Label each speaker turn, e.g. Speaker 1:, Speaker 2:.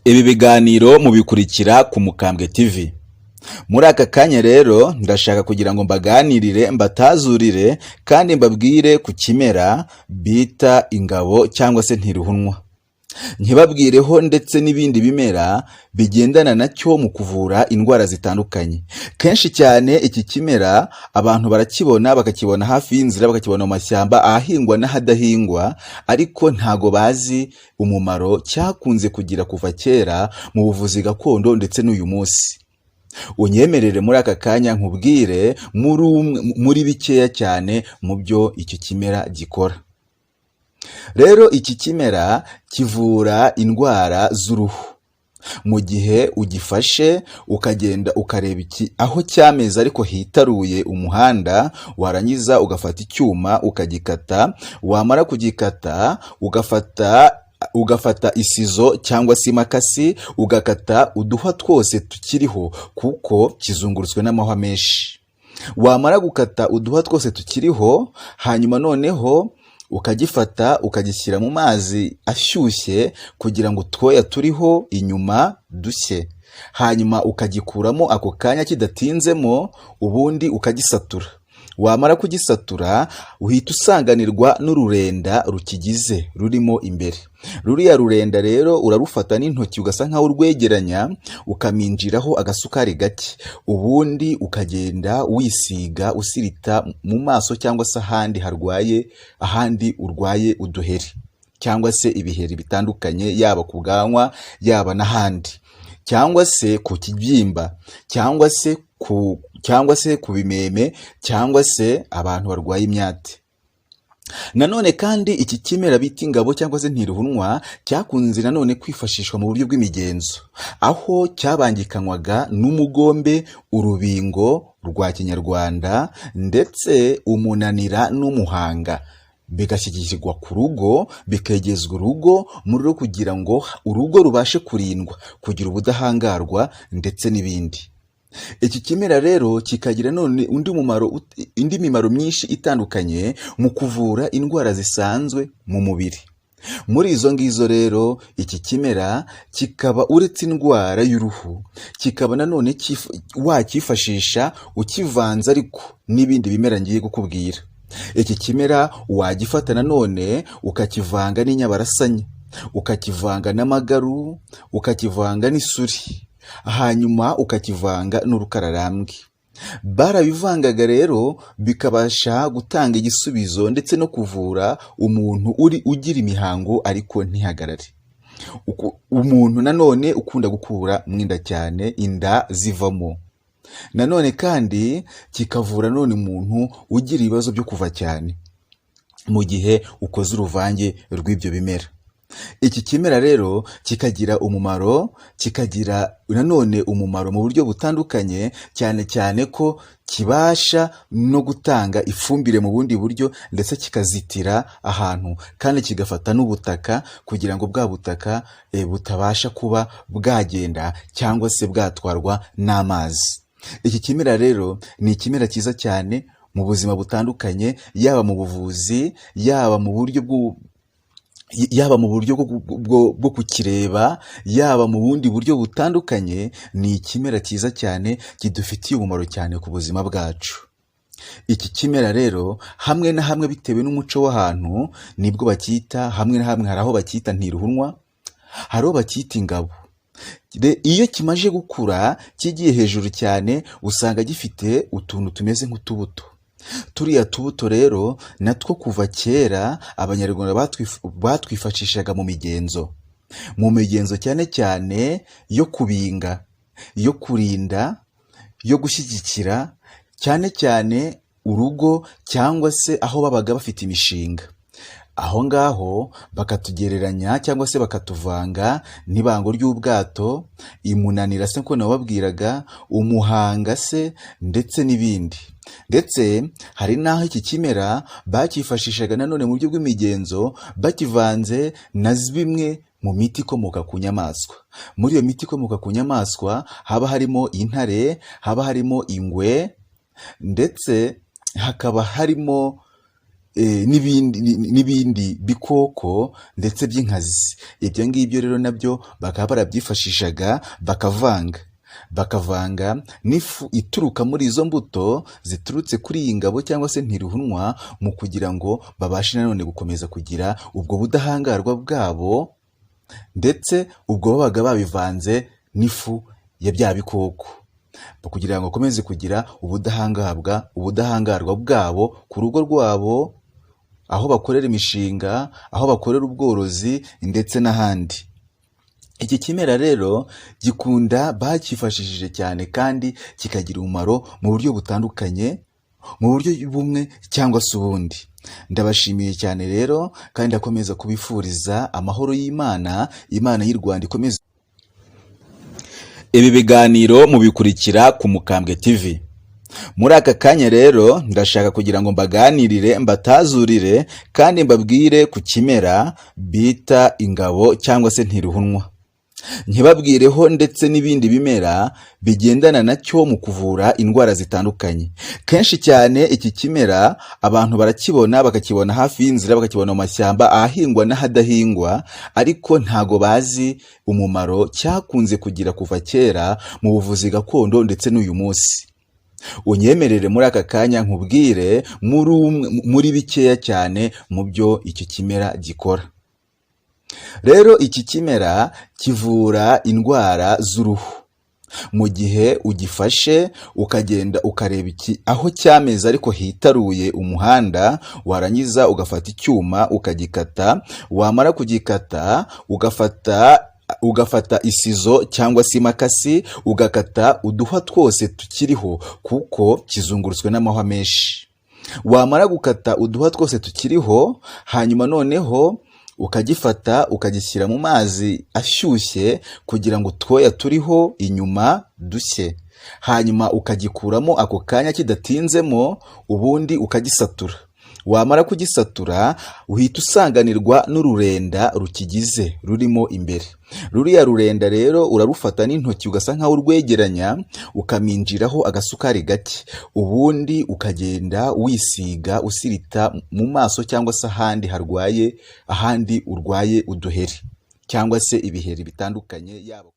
Speaker 1: Ibi biganiro mubikurikira ku Mukambwe TV. Muri aka kanya rero ndashaka kugira ngo mbaganirire, mbatazurire kandi mbabwire ku kimera bita ingabo cyangwa se ntiruhunwa, ntibabwireho ndetse n'ibindi bimera bigendana nacyo mu kuvura indwara zitandukanye. Kenshi cyane iki kimera abantu barakibona, bakakibona hafi y'inzira, bakakibona mu mashyamba, ahahingwa n'ahadahingwa, ariko ntago bazi umumaro cyakunze kugira kuva kera mu buvuzi gakondo ndetse n'uyu munsi. Unyemerere muri aka kanya nkubwire muri bikeya cyane mu byo icyo kimera gikora. Rero iki kimera kivura indwara z'uruhu. Mu gihe ugifashe ukagenda ukareba iki aho cyameze ariko hitaruye umuhanda, warangiza ugafata icyuma ukagikata, wamara kugikata ugafata isizo cyangwa se imakasi, ugakata uduhwa twose tukiriho kuko kizungurutswe n'amahwa menshi. Wamara gukata uduhwa twose tukiriho, hanyuma noneho ukagifata ukagishyira mu mazi ashyushye kugira ngo utwoya turiho inyuma dushye, hanyuma ukagikuramo ako kanya kidatinzemo, ubundi ukagisatura. Wamara kugisatura, uhita usanganirwa n'ururenda rukigize rurimo imbere. Ruriya rurenda rero urarufata n'intoki ugasa nkaho urwegeranya, ukaminjiraho agasukari gake, ubundi ukagenda wisiga, usirita mu maso cyangwa se ahandi harwaye, ahandi urwaye uduheri cyangwa se ibiheri bitandukanye, yaba ku bwanwa, yaba n'ahandi, cyangwa se ku kibyimba, cyangwa se ku bimeme, cyangwa se abantu barwaye imyate. Nanone kandi iki kimera bita ingabo cyangwa se ntiruhunwa cyakunze nanone kwifashishwa mu buryo bw'imigenzo, aho cyabangikanywaga n'umugombe, urubingo rwa kinyarwanda, ndetse umunanira n'umuhanga, bigashyigikirwa ku rugo, bikegezwa urugo mu rwego kugira ngo urugo rubashe kurindwa, kugira ubudahangarwa ndetse n'ibindi. Iki kimera rero kikagira none undi mumaro, indi mimaro myinshi itandukanye mu kuvura indwara zisanzwe mu mubiri. Muri izo ngizo rero, iki kimera kikaba uretse indwara y'uruhu, kikaba nanone wacyifashisha ukivanze ariko n'ibindi bimera ngiye kukubwira. Iki kimera wagifata nanone ukakivanga n'inyabarasanya, ukakivanga n'amagaru, ukakivanga n'isuri, hanyuma ukakivanga n'urukararambwe. Barabivangaga rero bikabasha gutanga igisubizo ndetse no kuvura umuntu uri ugira imihango ariko ntihagarare, umuntu nanone ukunda gukura mu inda cyane, inda zivamo. Nanone kandi kikavura none umuntu ugira ibibazo byo kuva cyane mu gihe ukoze uruvange rw'ibyo bimera. Iki kimera rero kikagira umumaro, kikagira nanone umumaro mu buryo butandukanye, cyane cyane ko kibasha no gutanga ifumbire mu bundi buryo, ndetse kikazitira ahantu kandi kigafata n'ubutaka kugira ngo bwa butaka butabasha kuba bwagenda cyangwa se bwatwarwa n'amazi. Iki kimera rero ni ikimera cyiza cyane mu buzima butandukanye, yaba mu buvuzi, yaba mu buryo bwo kukireba, yaba mu bundi buryo butandukanye. Ni ikimera cyiza cyane kidufitiye umumaro cyane ku buzima bwacu. Iki kimera rero hamwe na hamwe, bitewe n'umuco w'ahantu, nibwo bacyita. Hamwe na hamwe hari aho bacyita ntiruhunwa, hari aho bacyita ingabo. Iyo kimaze gukura kigiye hejuru cyane, usanga gifite utuntu tumeze nk'utubuto. Turiya tubuto rero natwo kuva kera Abanyarwanda batwifashishaga mu migenzo cyane cyane yo kubinga, yo kurinda, yo gushyigikira cyane cyane urugo cyangwa se aho babaga bafite imishinga. Aho ngaho bakatugereranya cyangwa se bakatuvanga n'ibango ry'ubwato, imunanira se ko nababwiraga, umuhanga se, ndetse n'ibindi. Ndetse hari n'aho iki kimera bacyifashishaga nanone mu buryo bw'imigenzo bakivanze na bimwe mu miti ikomoka ku nyamaswa. Muri iyo miti ikomoka ku nyamaswa haba harimo intare, haba harimo ingwe, ndetse hakaba harimo n'ibindi bikoko ndetse by'inkazi. Ibyo ngibyo rero nabyo bakaba barabyifashishaga, bakavanga n'ifu ituruka muri izo mbuto ziturutse kuri iyi ngabo cyangwa se ntiruhunwa, mu kugira ngo babashe nanone gukomeza kugira ubwo budahangarwa bwabo, ndetse ubwo babaga babivanze n'ifu ya bya bikoko kugira ngo bakomeze kugira ubudahangarwa bwabo ku rugo rwabo, aho bakorera imishinga, aho bakorera ubworozi ndetse n'ahandi. Iki kimera rero gikunda, bacyifashishije cyane kandi kikagira umumaro mu buryo butandukanye, mu buryo bumwe cyangwa se ubundi. Ndabashimiye cyane rero kandi ndakomeza kubifuriza amahoro y'Imana. Imana y'u Rwanda ikomeze. Ibi biganiro mubikurikira ku Mukambwe TV. Muri aka kanya rero ndashaka kugira ngo mbaganirire, mbatazurire kandi mbabwire ku kimera bita ingabo cyangwa se ntiruhunwa, ntibabwireho ndetse n'ibindi bimera bigendana nacyo mu kuvura indwara zitandukanye. Kenshi cyane iki kimera abantu barakibona, bakakibona hafi y'inzira, bakakibona mu mashyamba, ahahingwa n'ahadahingwa, ariko ntago bazi umumaro cyakunze kugira kuva kera mu buvuzi gakondo ndetse n'uyu munsi. Unyemerere muri aka kanya nkubwire muri bikeya cyane mu byo icyo kimera gikora. Rero iki kimera kivura indwara z'uruhu. Mu gihe ugifashe ukagenda ukareba iki aho cyameze ariko hitaruye umuhanda, warangiza ugafata icyuma ukagikata, wamara kugikata ugafata isizo cyangwa se imakasi, ugakata uduhwa twose tukiriho, kuko kizungurutswe n'amahwa menshi. Wamara gukata uduhwa twose tukiriho, hanyuma noneho ukagifata ukagishyira mu mazi ashyushye kugira ngo utwoya turiho inyuma dushye, hanyuma ukagikuramo ako kanya kidatinzemo, ubundi ukagisatura. Wamara kugisatura, uhita usanganirwa n'ururenda rukigize rurimo imbere. Ruriya rurenda rero urarufata n'intoki, ugasa nkaho urwegeranya, ukaminjiraho agasukari gake, ubundi ukagenda wisiga, usirita mu maso cyangwa se ahandi harwaye, ahandi urwaye uduheri cyangwa se ibiheri bitandukanye yaba.